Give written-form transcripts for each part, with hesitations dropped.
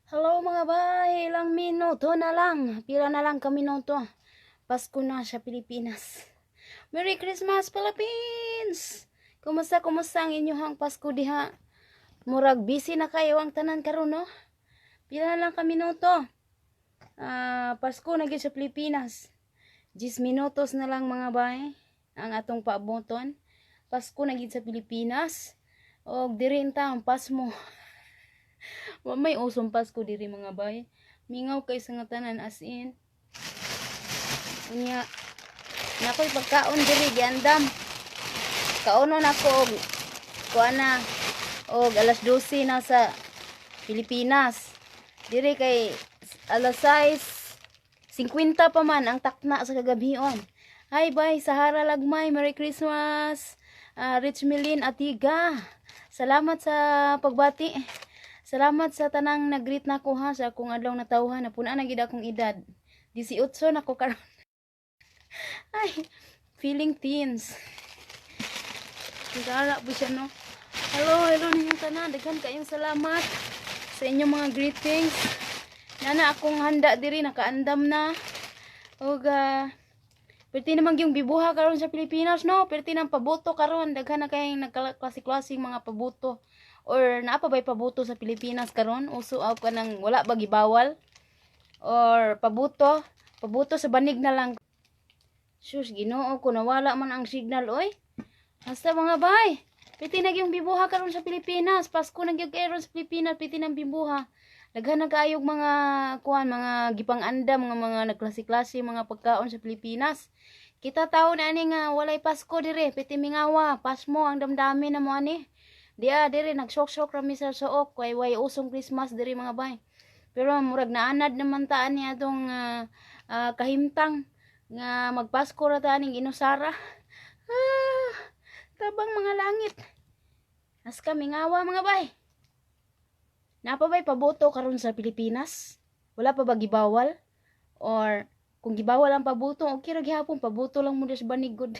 Hello, mga bay, ilang minuto na lang. Pila na lang ka minuto. Pasko na sa Pilipinas. Merry Christmas, Philippines! Kumusta, kumusta ang inyong Pasko diha? Murag busy na kayo ang tanan karon, no? Pila na lang ka minuto. Ah, Pasko na gyud sa Pilipinas. 10 minutos na lang, mga bay, ang atong paaboton. Pasko na gyud sa Pilipinas. Og diri ang pasmo. Wa may usong Pasko diri, mga bay. Mingaw kay sa nga tanan, as in. Unya, nakoy pagkaon diri giandam. Kaonon ako og kuan na og alas 12 na sa Pilipinas. Diri kay alas 6:50 pa man ang takna sa kagabhion. Hi bye, Sahara Lagmay, Merry Christmas. Rich Milin Atiga. Salamat sa pagbati. Salamat sa tanang nag-greet nako ha sa akong adlaw na tawhan na puna na gid akong edad. 18 na ko karon. Ay, feeling teens. Nagara po siya, no? Hello, hello ninyong tanan. Daghan kayong salamat sa inyong mga greetings. Nana akong handa diri, nakaandam na. Og perti naman yung bibuha karon sa Pilipinas, no? Perti nang paboto karon, daghan na kayong nagklase-klaseng mga paboto. Or naa pa ba'y paboto sa Pilipinas karon? Uso aw ka nang wala ba gibawal? Or paboto, paboto sa banig na lang. Sus, Ginoo ko, nawala man ang signal oy. Hasta, mga bay. Piti na yung bibuha karon sa Pilipinas. Pasko na gyud karon sa Pilipinas, piti ng bibuha. Daghan na kaayog mga kuan, mga gipang-andam, mga nagklase-klase mga pagkaon sa Pilipinas. Kita taon na ani nga walay Pasko dire, piti mingawa, pasmo ang damdamin na mo ani. Diya dire nagsok-sok ra mi sa suok kay way usong Christmas diri, mga bay. Pero murag naanad naman ta ani atong kahimtang nga magpasko ra ta aning inusara. Ah, tabang mga langit. Aska mingawa, mga bay. Naa pa ba'y paboto karon sa Pilipinas? Wala pa ba gibawal? Or kung gibawal ang paboto, okay ra gihapon, paboto lang mo sa banigod.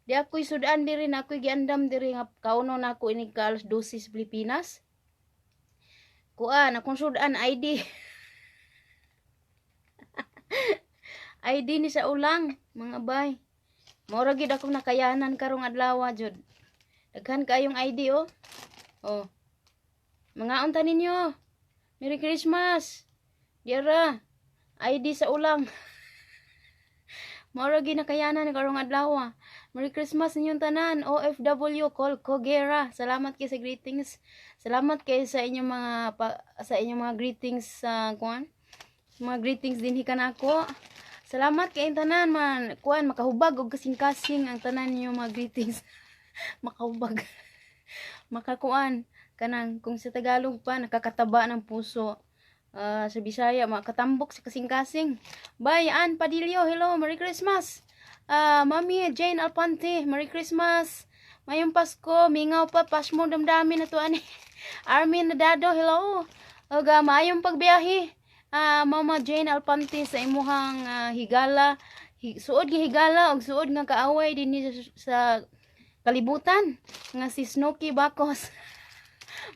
Di ako'y sudan diri na ako'y giandam diri nga kauno na ako inig ka alas 12 sa Pilipinas. Kuan, akong sudan ID. ID ni sa ulang, mga bay. Mao ra gyud akong nakayanan karong adlaw jud. Daghan kayong ID oh. Oh. Mga unta ninyo. Merry Christmas. Diara. ID sa ulang. Mao ra gyud nakayanan karong adlaw. Merry Christmas ninyong tanan. OFW Col Kogera. Salamat kay sa greetings. Salamat kay sa inyong mga greetings sa kuan. Mga greetings din kanako. Salamat kay tanan man. Kuan, makahubag og kasing-kasing ang tanan niyo mga greetings. Makahubag. Makakuan kanang kung sa Tagalog pa, nakakataba ng puso. Sa Bisaya, makatambok sa kasing-kasing. Bye, Ann Padillo. Hello, Merry Christmas. Mami Jane Alpante, Merry Christmas. Mayong Pasko, mingaw pa, pasmo damdamin na to ani. Armin Nadado, hello. Oga, maayong pagbiyahe. Mama Jane Alpante, sa imuhang higala, suod nga higala og suod nga kaaway dinhi sa kalibutan nga si Snooki Bacos.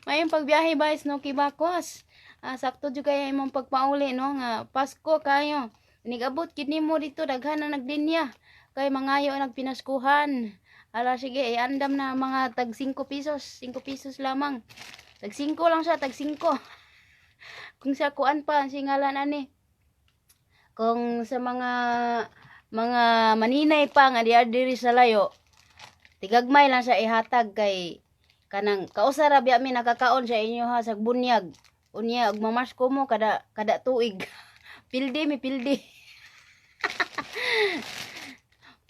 Mayong pagbiyahe ba, Snooki Bacos? Sakto jud kay imong pagpauli, no, nga Pasko kayo. Nigabot gid nimo dito, daghan na naglinya kay mangayo nagpinaskuhan. Ala sige, iandam na mga tag 5 pesos, 5 pesos lamang. Tag 5 lang siya, tag 5. Kung sa kuan pa, singalan ani. Kung sa mga maninay pa nga diya diri sa layo, tigagmay lang siya ihatag kay kanang kausa ra biya mi nakakaon sa inyo ha sa bunyag. Unya og mamasko mo kada kada tuig. Pildi mi pildi.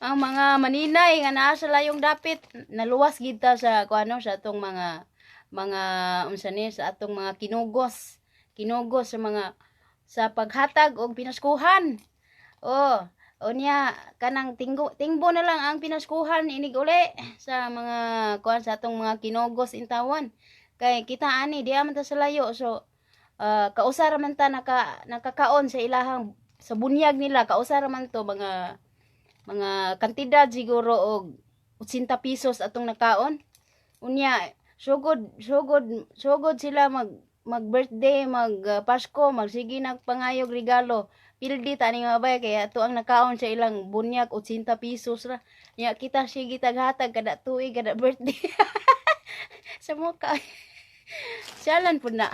Ang mga maninay nga naa sa layong dapit, naluwas gid ta sa kuano, sa atong mga unsa ni, sa atong mga kinugos. Kinugos sa mga sa paghatag og pinaskuhan. Oh, unya kanang tinggo tingbo na lang ang pinaskuhan inig uli sa mga kuan, sa atong mga kinugos intawan. Kay kita ani diha man ta sa layo, so kausa ra man ta nakakaon sa ilahang sa bunyag nila, kausa ra man to mga kantidad siguro og 80 pesos atong nakaon. Unya Sugod sugod sugod sila mag mag birthday, mag Pasko, magsige nagpangayog regalo. Pildi ta ni, mga bay, kaya ato ang nakaon sa ilang bunyag 80 pesos ra. Nya kita sige taghatag kada tuig, kada birthday. Sa mukha. Siyalan po na.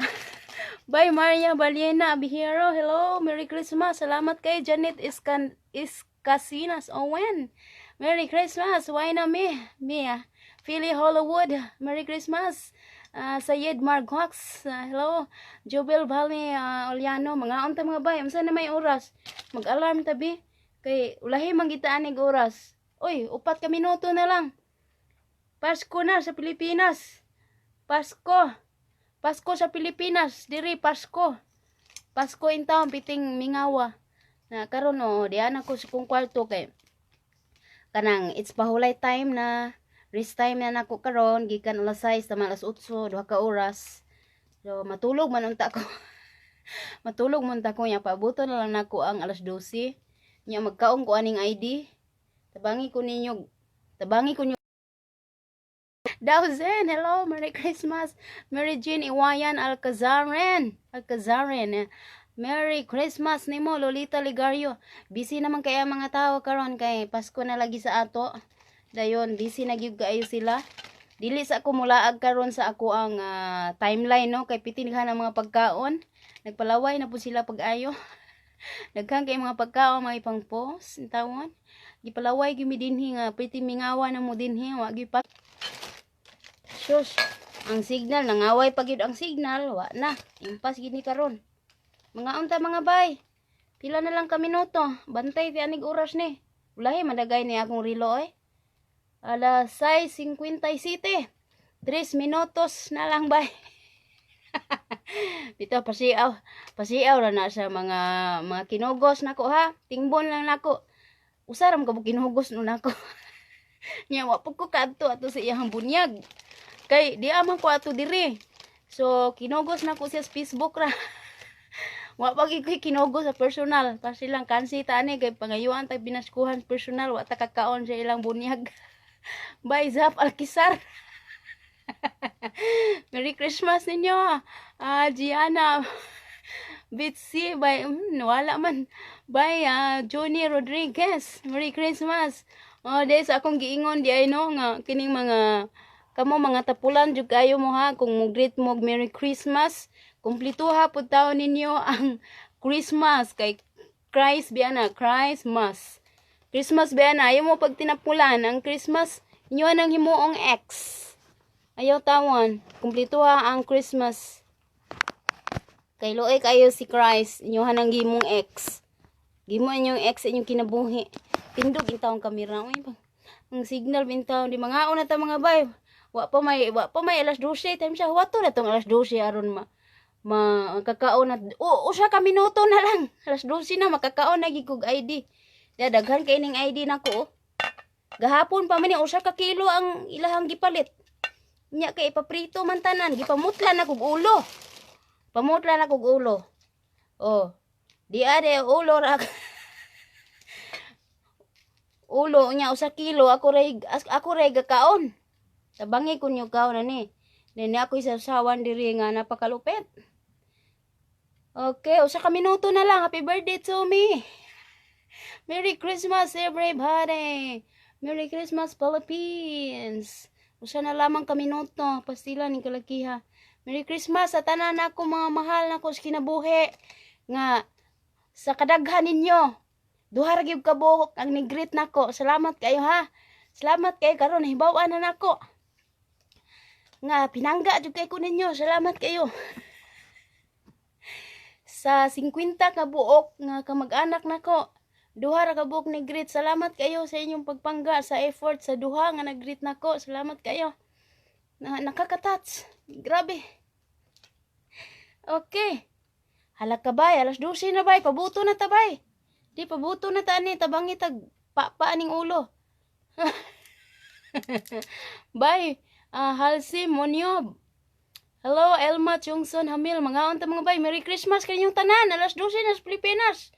Bye, Maria Baliena Abihero. Hello, Merry Christmas. Salamat kay Janet Iskan Iskasinas Owen. Merry Christmas. Why na me? Mia. Philly Hollywood. Merry Christmas. Sayed Margox. Hello. Jobel Valley Oliano. Mga unta, mga bay. Unsa na may oras? Mag-alarm tabi. Kay ulahi man kita anig oras. Uy, 4 ka minuto na lang. Pasko na sa Pilipinas. Pasko. Pasko sa Pilipinas, diri Pasko. Pasko in town, piting mingawa. Na karon, oh, diyan ako sa kong kwarto kay kanang it's pahulay time na, rest time na nako karon gikan alas 6 tama alas 8, 2 ka oras. So matulog man unta ko. Matulog man ta ko nya paabuton na lang nako ang alas 12. Nya magkaon ko aning ID. Tabangi ko ninyo. Tabangi ko ninyo. Dawzen, hello, Merry Christmas. Mary Jean Iwayan Alcazaren. Alcazaren. Merry Christmas nimo, Lolita Ligario. Busy naman kaya mga tao karon kay Pasko na lagi sa ato. Dayon, busy na gyud kaayo sila. Dili sa ako mulaag karon sa ako ang timeline, no, kay pitin ang mga pagkaon. Nagpalaway na po sila pag-ayo. Daghan kay mga pagkaon mga ipang post tawon. Gipalaway gyud mi dinhi nga piti mingawa na mo dinhi, wa gyud pa. Sus, ang signal nangaway pa gyud ang signal, wa na. Impas gid ni karon. Mga unta, mga bay. Pila na lang ka minuto. Bantay ti anig oras ni. Ulahi madagay ni akong rilo oy. Alas 6:57. 3 minutos na lang, bay. Dito pasiaw. Pasiaw ra na sa mga kinugos nako ha. Tingbon lang nako. Usa ra man ka kinugos no nako. Nya wa pud ko kaadto ato sa iyang bunyag. Kay di man ko ato diri. So kinugos nako siya sa Facebook ra. Wa pa gyud ko'y kinugos sa personal. Pasilang kansi ta ani kay pangayuan tag binaskuhan personal, wa ta kakaon sa ilang bunyag. Bye, Zap Alkisar. Merry Christmas ninyo. Ah, Gianna Bitsy, bye. Wala man. Bye, Johnny Rodriguez. Merry Christmas. Oh, di sa akong giingon di ay no nga kining mga kamo mga tapulan jud kayo mo ha, kung mo greet mo og Merry Christmas, kumplituha pud taon ninyo ang Christmas kay Christ biya na, Christmas. Christmas biya na, ayaw mo pag tinapulan ang Christmas, inyo nang himuong X. Ayaw tawan, kumplituha ang Christmas. Kay luoy kayo si Christ, inyo ang gimong X. Gimo inyong X sa inyong kinabuhi. Tindog in taong kamera. Uy, ang signal bintaw di mga una ta, mga bay. Wa pa may alas 12 time siya. Wato na tong alas 12 aron ma ma kakaon na. O, 1 ka minuto na lang. Alas 12 na, makakaon na gid kog ID. Da daghan kay ning ID nako, oh. Gahapon pa man ni 1 ka kilo ang ilahang gipalit. Nya kay ipaprito man tanan, gipamutla na kog ulo. Pamutla na kog ulo. Oh. Di ade ulo ra. Ulo nya 1 kilo ako ray gakaon. Tabangi ko niyo kaon ani. Nini ako isasawan diri nga napakalupit. Okay, 1 ka minuto na lang. Happy birthday to me. Merry Christmas, everybody. Merry Christmas, Philippines. Usa na lamang ka minuto. Pastila ni kalakiha. Merry Christmas sa tanan nako mga mahal nako sa kinabuhi. Nga sa kadaghan ninyo. Duha ra gyud ka buok ang ni-greet nako. Salamat kayo ha. Salamat kayo, karon hibaw-an na nako. Nga pinangga jud kay ko ninyo. Salamat kayo. Sa 50 ka buok nga kamag-anak nako. Duha ra ka buok ni greet. Salamat kayo sa inyong pagpangga sa effort sa duha nga nag-greet nako. Salamat kayo. Na, nakaka-touch. Grabe. Okay. Hala ka bay, alas 12 na, bay, pabuto na ta, bay. Di pabuto na ta ani, tabangi tag pa aning ulo. Bye. Halsi Monyob. Hello, Elma Chungson Hamil. Mga unta, mga bay. Merry Christmas kanyong tanan. Alas 12 na sa Pilipinas.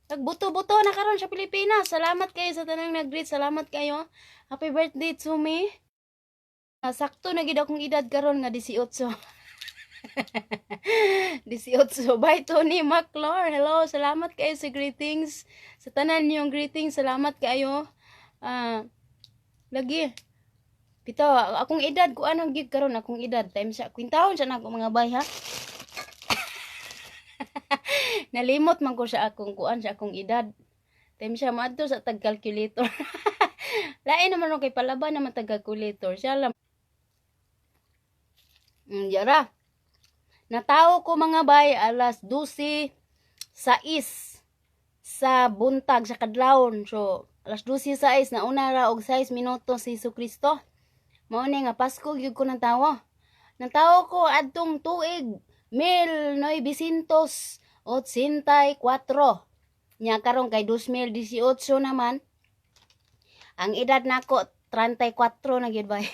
Nagbuto-buto na karon sa Pilipinas. Salamat kayo sa tanang nag-greet. Salamat kayo. Happy birthday to me. Sakto na gid akong edad karon nga 18. 18. Bye, Tony McClure. Hello, salamat kayo sa greetings. Sa tanan niyong greetings, salamat kayo. Ah, lagi. Bitaw, akong edad, kuan ang gig karon akong edad. Time sa kwintahon sa nako, mga bay, ha. Nalimot man ko sa akong kuan, sa akong edad. Time siya maadto sa tag calculator. Lain naman kay palaban naman tag calculator. Siya lang. Yara. Natawo ko, mga bay, alas 12 sais sa buntag sa kadlawon. So, alas 12 sais, nauna ra og 6 minuto si Hesus Kristo. Mao ni nga Pasko gyud ko natawo. Natawo ko adtong tuig 1984. Nya karon kay 2018 naman. Ang edad nako 34 na gyud, bay.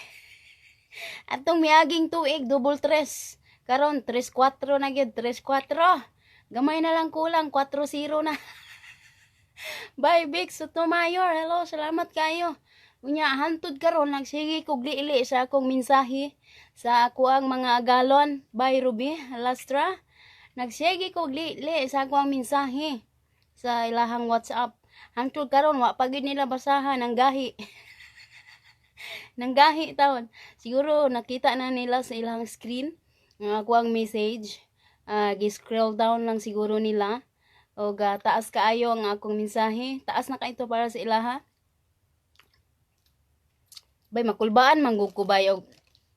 Atong miaging tuig, 33. Karon 34 na gyud, 34. Gamay na lang kulang, 4-0 na. Bye, Big Sotomayor. Hello, salamat kayo. Unya hantod karon nagsige kog liili sa akong mensahe sa ako ang mga agalon. Bye, Ruby Lastra. Nagsige kog liili sa ako ang mensahe sa ilahang WhatsApp. Hantod karon wa pa gyud nila basahan ang gahi. Nang gahi taon. Siguro nakita na nila sa ilang screen ang ako ang message. Gi-scroll down lang siguro nila. O ga taas kaayo ang akong mensahe. Taas na kaayo para sa ilaha. Bay, makulbaan man gud ko, bay, og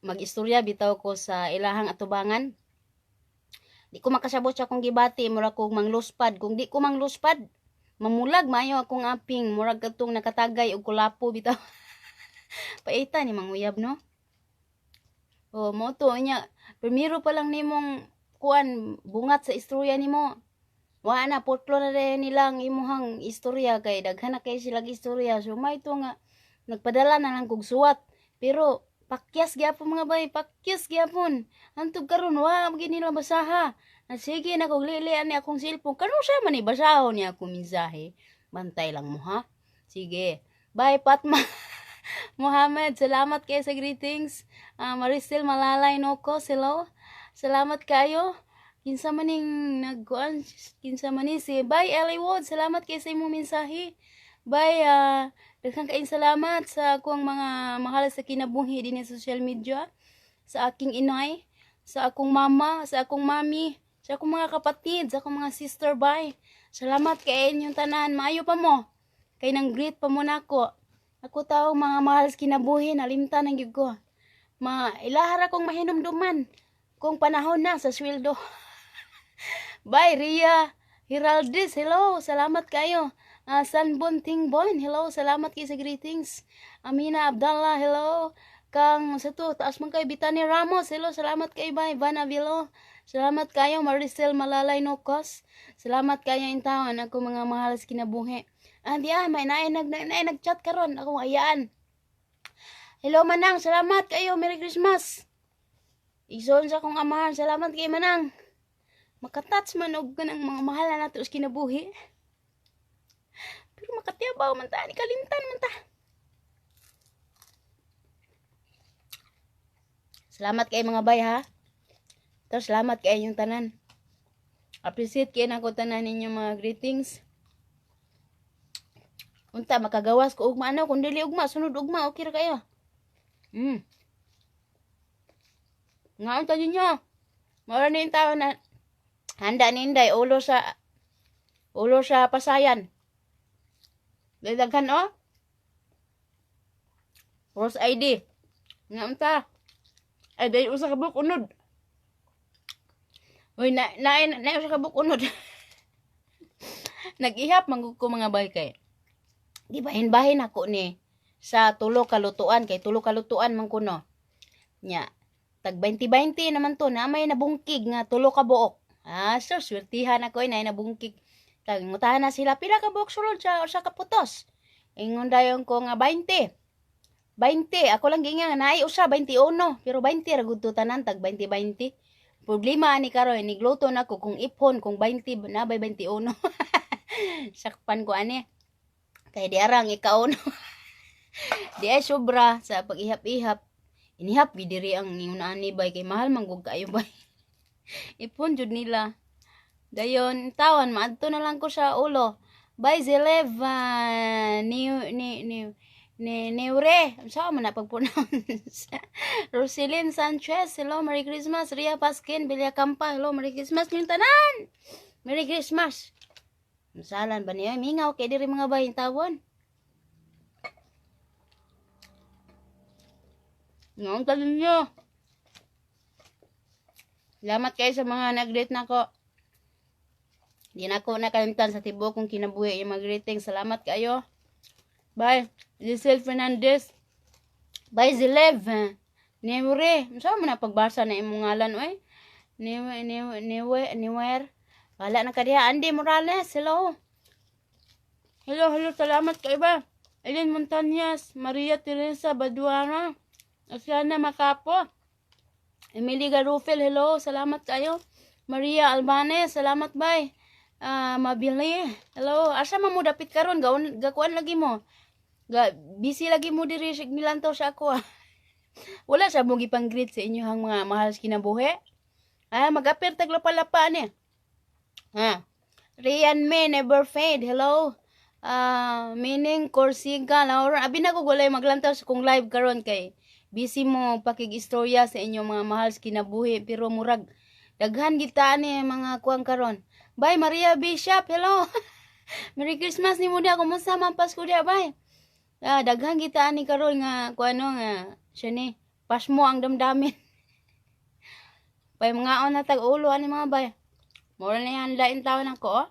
mag-istorya bitaw ko sa ilahang atubangan. Di ko makasabot sa akong gibati, mura kog mangluspad. Kung di ko mangluspad, mamulag maayo akong aping, murag katong nakatagay og kulapo bitaw. Paita ni manguyab, no? Oh, mo to nya, primero pa lang nimong kuan bungat sa istorya nimo. Wa na putlo na rin nilang imuhang istorya kay daghan na kay sila istorya. So may to nga nagpadala na lang kog suwat. Pero pakyas gyapon, mga bay, pakyas gyapon. Hantod karon wa gyud nila basaha. Na sige na kog lili ani akong cellphone. Kano sa man ni basahon ni akong mensahe. Bantay lang mo, ha. Sige. Bye, Patma. Mohammed, salamat kayo sa greetings. Maricel Malalay Nocos, hello. Salamat kayo. Kinsa man ning nagkuan, kinsa man ni si Bye, Ellie Wood, salamat kayo sa imong mensahe. Bye, daghang kaayong salamat sa akong mga mahal sa kinabuhi din sa social media, sa aking inay, sa akong mama, sa akong mami, sa akong mga kapatid, sa akong mga sister, bye. Salamat kay inyong tanan. Maayo pa mo. Kay nang greet pa mo nako. Ako tao mga mahal sa kinabuhi, nalimtan ang gyud ko. Ma ilahara kong mahinumduman kung panahon na sa sweldo. Bye, Ria Heraldis, hello, salamat kayo. Sanbon Tingbon, hello, salamat kayo sa greetings. Amina Abdallah, hello. Kang sa to, taas man kayo, Bitani Ramos, hello, salamat kayo, bye. Van Avilo, salamat kayo, Maricel Malalay Nocos. Salamat kayo in taon, ako mga mahal sa kinabuhi. Ah, di ah, may naay nag-chat karon, ako ayaan. Hello, Manang, salamat kayo, Merry Christmas. Igsoon sa akong amahan, salamat kay Manang. Makatouch man og kanang mga mahal na nato sa kinabuhi. Pero makatiyabaw man ta, ni kalimtan man ta. Salamat kay mga bay, ha. Tapos salamat kay inyong tanan. Appreciate kay nako tanan ninyong mga greetings. Unta makagawas ko ugma ano, kung dili ugma, sunod ugma, okay ra kayo. Nga unta ninyo. Mao ni tao na handa ni Inday ulo sa pasayan. Daghan oh. Rose ID. Nga unta. Ay, dahil usa ka buok unod. Uy, na na na, na usa ka buok unod. Nag-ihap man gud ko, mga bay, kay gibahin-bahin ako ni sa tulo ka lutuan kay tulo ka lutuan man kuno. Nya, tag 20-20 naman to na may nabungkig nga tulo ka buok. Ah, so swertihan ako ay nabungkig. Tag ngutahan na sila pila ka buok sulod sa usa ka putos. Ingon dayon ko nga 20. 20 ako lang giingon nga naay usa 21 pero 20 ra gud to tanan tag 20-20. Problema ani karon nigluto na ko kung iphon kung 20 na bay 21. Sakpan ko ani. Kay di arang ikauno. Di ay sobra sa pag-ihap-ihap. Inihap gid diri ang ingon ani bay kay mahal man gud kaayo bay. Ipon jud nila. Dayon tawan maadto na lang ko sa ulo. Bay Zeleva ni ni ni ni Neure, unsa man na pag-pronounce? Roselyn Sanchez, hello, Merry Christmas. Ria Paskin, Villacampa, hello, Merry Christmas ninyong tanan. Merry Christmas. Masalan ba niya? Mingaw kay diri mga bay tawon. Ngaon ta ninyo. Salamat kayo sa mga nag-greet nako. Di na ako nakalimtan sa tibuok kong kinabuhi yung mga greeting. Salamat kayo. Bye. Giselle Fernandez. Bye, Zilev. Neure. Unsa man na pagbasa na imong ngalan oy? Newe newe newe newer. Wala na kadiha. Andy Morales. Hello. Hello, hello. Salamat kayo ba? Eileen Montañas, Maria Teresa Baduara, Asiana Macapo, Emily Garufel, hello. Salamat kayo. Maria Albanez, salamat bay. Mabili, hello. Asa man mo dapit karon? Gaon gakuan lagi mo. Ga busy lagi mo diri sig nilantaw sa ako. Ah. Wala sa mo gipang-greet sa inyohang mga mahal sa kinabuhi. Ah, mag-appear tag lapa-lapa ni. Ha. Rian May Never Fade, hello. Meaning Corsica, Laura. Abi na ko gulay maglantaw sa kong live karon kay busy mo pakig-istorya sa inyong mga mahal sa kinabuhi pero murag daghan gid ni mga kuang karon. Bye Maria Bishop, hello. Merry Christmas ni mo diha, kumusta man Pasko diha bay? Daghan kita ani karon nga kuano nga siya ni pasmo ang damdamin. Pay mga na tag ulo ani mga bay. Mura na yan lain taon ako oh.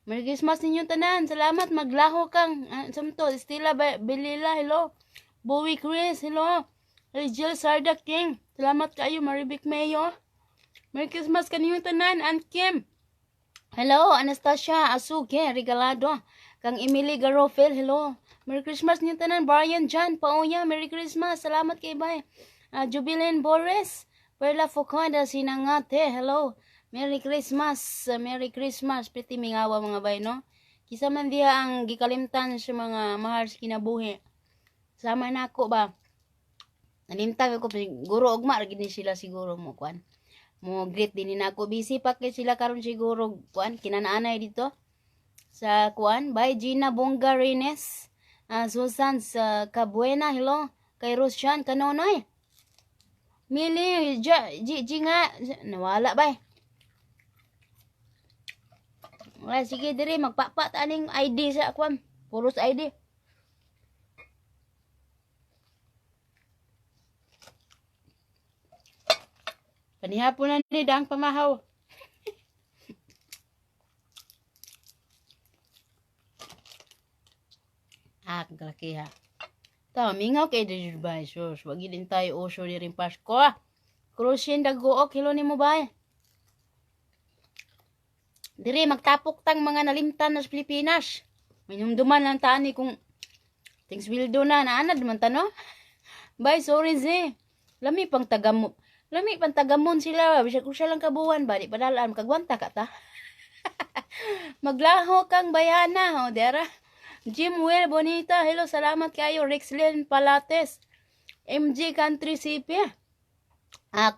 Merry Christmas ninyo tanan. Salamat maglaho kang samto Estela Belila, hello. Bowie Chris, hello. Jill Sarda King. Salamat kayo Marivic Mayo. Merry Christmas kaninyo tanan. Aunt Kim. Hello, Anastasia Asuke Regalado. Kang Emily Garofel, hello. Merry Christmas ninyo tanan. Brian John Paoya, Merry Christmas. Salamat kay bay. Jubilin Boris, Perla Fuconda Sinangate, hello. Merry Christmas, Merry Christmas. Pretty mingawa mga bay, no? Kisa man diha ang gikalimtan sa mga mahal sa kinabuhi. Sama na ako ba? Nalimtan ko siguro ugma ra gid ni sila siguro mo kuan. Mo greet din ni nako, busy pa kay sila karon siguro kuan kinanaanay dito sa kuan. Bye Gina Bonga Reynes, Susan sa Cabuena, hello. Kay Roshan Kanonoy. Mili ja, G, G nga nawala bay. Wala, sige diri magpapa ta aning ID sa kuan. Puros ID. Panihapon na ni dang pamahaw. Ah, kang kalaki ha. Ta, mingaw kay diri bay. Sus, wag din tayo uso diri Pasko. Cruisin dagook, hello nimo bay. Diri magtapok tang mga nalimtan na sa Pilipinas. Minumduman lang taan ni kung things will do na naanad man ta no. Bye, sorry ze. Lami pang tagamo. Lami pang tagamon sila. Bisag usa lang kabuwan ba di padalaan kagwanta ka ta. Maglaho kang bayana, o dera. Jim Will Bonita, hello, salamat kayo. Rexlin Palates, MG Country CP.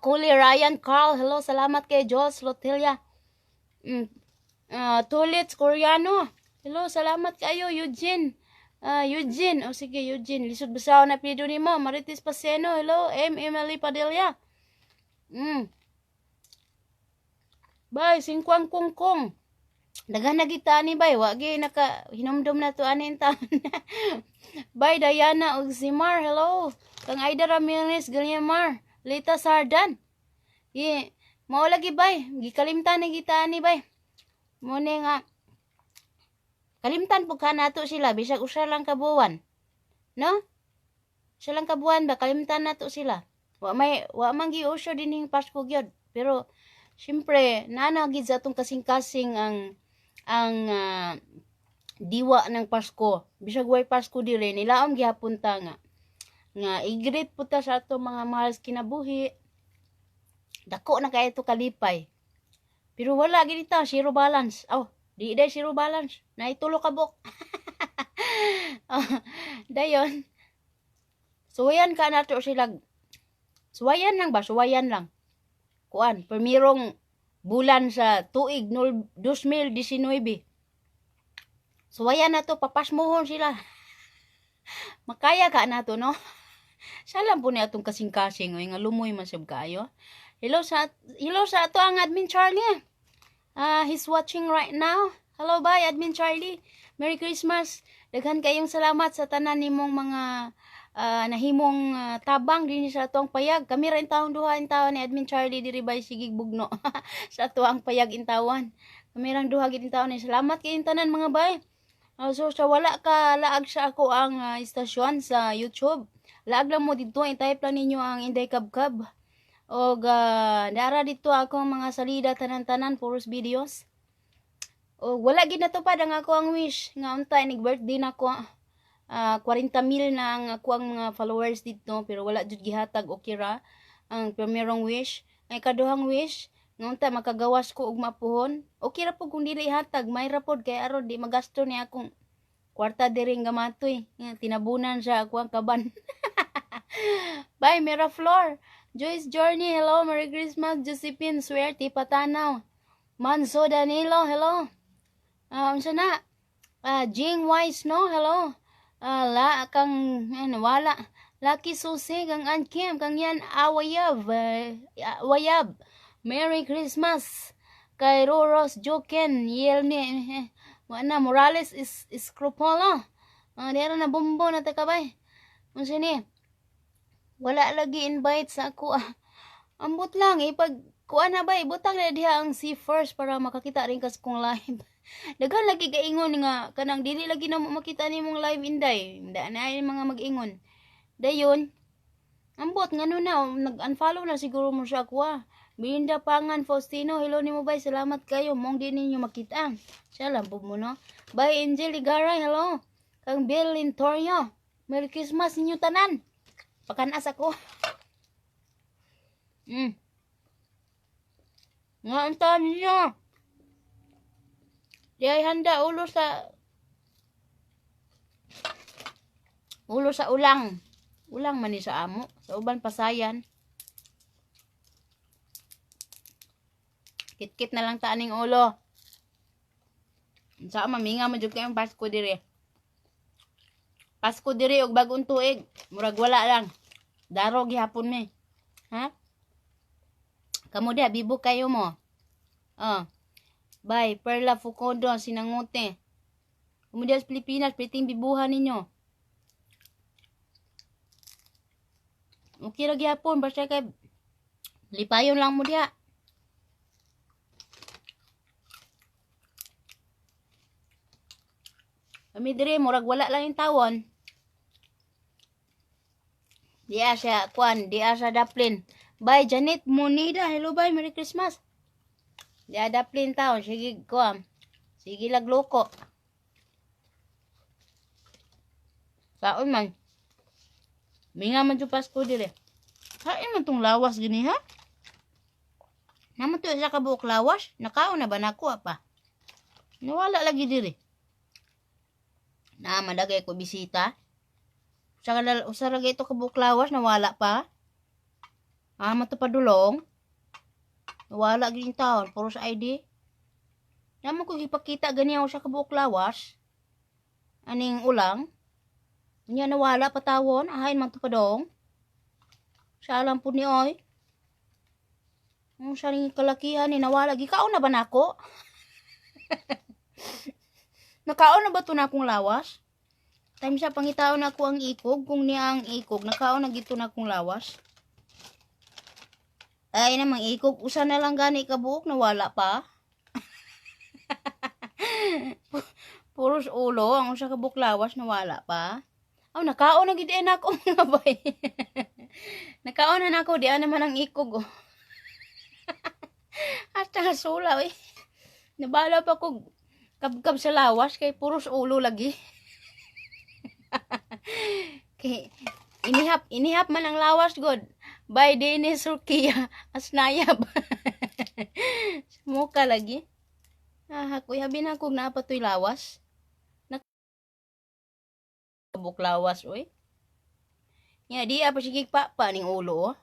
Kuli Ryan Carl, hello, salamat kay Jos Lotelia. Tulits Koreano, hello, salamat kayo. Eugene, Eugene, o sige, Eugene, lisod basaw na pido nimo. Marites Paseno, hello, M. Emily Padilla. Bye, singkwang kungkong. Daghan na kita ani bay, wa gyud naka hinumdum na to ani taon. Bye Diana ug Simar, hello. Kang Aida Ramirez Guillemar, Lita Sardan. Ye, mao lagi bay, gikalimtan na kita ani bay. Mo ni nga kalimtan pud ka nato sila bisag usa lang ka buwan. No? Usa lang ka buwan ba kalimtan nato sila. Wa man giuso dinhing Pasko gyud. Pero siyempre naa gid sa atong kasing-kasing ang diwa ng Pasko. Bisag way Pasko diri nilaom gihapon ta nga nga i-greet po ta sa atong mga mahal sa kinabuhi. Dako na kay ito kalipay. Pero wala gid ta, zero balance. Aw, Di day zero balance. Naitulo ka buok. Dayon. Suwayan ka nato sila. Suwayan lang ba? Suwayan lang. Kuan, primerong bulan sa tuig 2019. Suwayan na to, papasmuhon sila. Makaya ka na to, no? Salam po ni atong kasing-kasing, oy, nga lumoy man sab kaayo. Hello sa ato ang Admin Charlie. He's watching right now. Hello, bye, Admin Charlie. Merry Christmas. Daghan kayong salamat sa tanan nimong mga nahimong tabang dinhi sa atong payag. Kami ra intawon duha intawan ni Admin Charlie diri bay sigig bugno sa ato ang payag intawan. Kami rang duha gid intawon ni. Salamat kayong tanan, mga bay. So sa wala ka laag sa ako ang istasyon sa YouTube, laag lang mo dito, i-type lang ninyo ang Inday Kabkab. Og dara dito akong mga salida tanan-tanan, puros videos. Og wala gid natupad ang ako ang wish nga unta inig birthday na ko. 40 mil na ang ako ang mga followers dito pero wala jud gihatag, okay ra ang primerong wish. Ang ikaduhang wish nga unta makagawas ko og mapuhon. Okay ra pud kung dili ihatag, may ra pod kay aron di magasto ni akong kwarta diri nga matoy. Nga tinabunan sa ako ang kaban. Bye, Miraflor. Joyce Journey, hello, Merry Christmas. Josephine Suerte, Patanaw. Manso Danilo, hello. Unsa na? Jing Wise, no? Hello. La, kang, ano, wala. Lucky Susi, kang Ankim, kang yan, Awayab, Wayab. Merry Christmas. Kay Roros Joken, Yelne, wala, Morales is Scrupolo. Dera na bombo na takabay. Unsa ni? Wala lagi invite sa ako ah. Ambot lang ipag kuan na ba, ibutang na diha ang see first para makakita rin kas kong live. Daghan lagi gaingon nga kanang dili lagi na mo makita nimong live, Inday. Hindi na ay mga mag-ingon. Dayon, ambot ngano na nag-unfollow na siguro mo siya ako ah. Belinda Pangan Faustino, hello nimo bay, salamat kayo mong di ninyo makita. Siya lang po mo, no. Bye Angel Igaray, hello. Kang Bill Lintorio, Merry Christmas ninyo tanan. Pakanas ako. Nga ang ninyo. Di ay handa ulo sa ulang. Ulang man ni sa amo. Sa uban pasayan. Kit-kit na lang ta aning ulo. Sa maminga man jud kayong Pasko dire. Pasko dire og bagong tuig. Murag wala lang. Daro gihapon mi. Ha? Kamo diha bibo kayo mo. Oh. Bye, Perla Fukodo, Sinangute. Kamo diha sa Pilipinas, piting bibuhan ninyo. Okay ra gihapon basta kay lipayon lang mo diha. Kami dire murag wala lang yung tawon. Diya siya kuan, diya sa Daplin. Bye Janet Monida, hello bye, Merry Christmas. Diya Daplin taon, sige kuan. Sige lagloko. Saon man. Minga man jud Pasko dire. Hain man tong lawas gini ha? Naman to isa ka buok lawas, nakaon na ba nako pa? Nawala lagi dire. Na madagay ko bisita. Sa usa ra ito ka buok lawas nawala pa. Ah, man to padulong. Nawala gid taon puro sa ID. Namo ko ipakita gani ako sa kabuok lawas. Aning ulang. Nya nawala pa tawon, ahain man to padong. Sa alam po ni oy. Ang sa ning kalakihan ni nawala gikaon na ba nako? Nakaon na ba to na akong lawas? Time sa pangitaon ako ang ikog, kung niya ang ikog, nakaon na gito na akong lawas. Ay namang ikog, usa na lang gani kabuok, nawala pa. Puros ulo, ang usa ka buok lawas, nawala pa. Aw, nakaon na gid ako mga bay. Nakaon na nako, di naman ang ikog. Oh. Hasta nga sula, eh. Nabala pa ko kabkab sa lawas kay puros ulo lagi. Kay inihap, inihap man ang lawas god. By Dennis Urquia, Asnayab. Sumuka lagi. Ah, hakoy habi na kog naa pa to'y lawas. Nakabuk lawas oy. Ya di pa sige pa pa ning ulo, oh.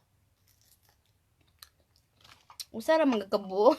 Usa ra man kabuo.